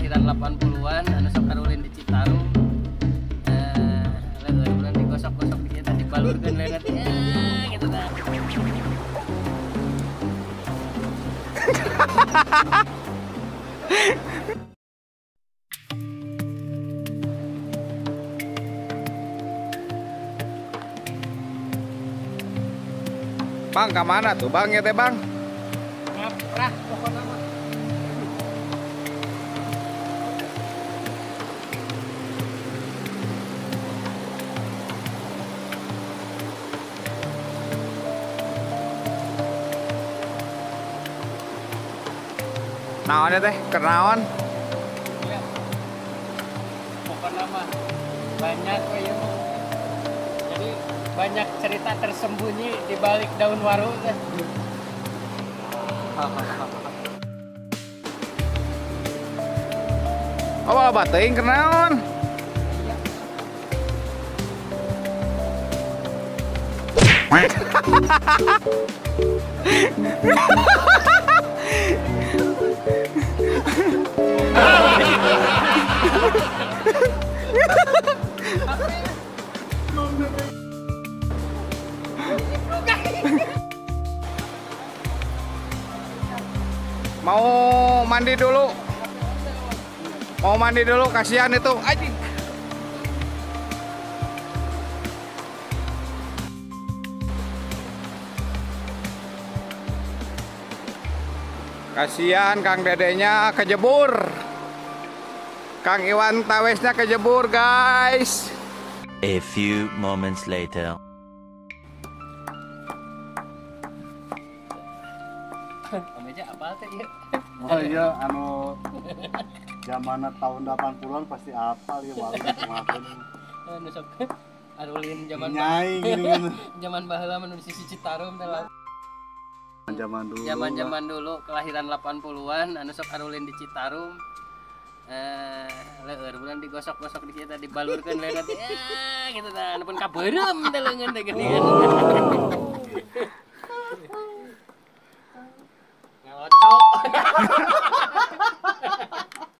kelahiran 80-an anu sok arulin di Citarum. Leueur bulan digosok-gosok di kita dibalurkeun leungeun gitu tah. Bang, ke mana tuh bang ya teh bang? Ngaprah pokoknya mah. Naon ya teh? Kernaon? Iya. Pokoknya mah banyak ya. Jadi banyak cerita tersembunyi di balik daun waru teh. Oh, bateuing kenaon? Mau mandi dulu. Mau mandi dulu, kasihan itu. Anjing. Kasihan Kang Dedenya kejebur. Kang Iwan Tawesnya kejebur, guys. A few moments later. Apa teh ieu? Oh iya, anu zamanna tahun 80-an pasti apal ya walau kumaha. Anu sok arulin zaman nyai gini. Zaman baheula mah nu di sisi Citarum teh lah. Zaman dulu. Zaman-zaman dulu kelahiran 80-an anu sok arulin di Citarum. Leueur bulan digosok-gosok di kita dibalurkeun leungeun gitu tah anu pun kabeureum teh leungeun teh geuningan. Ngalocok.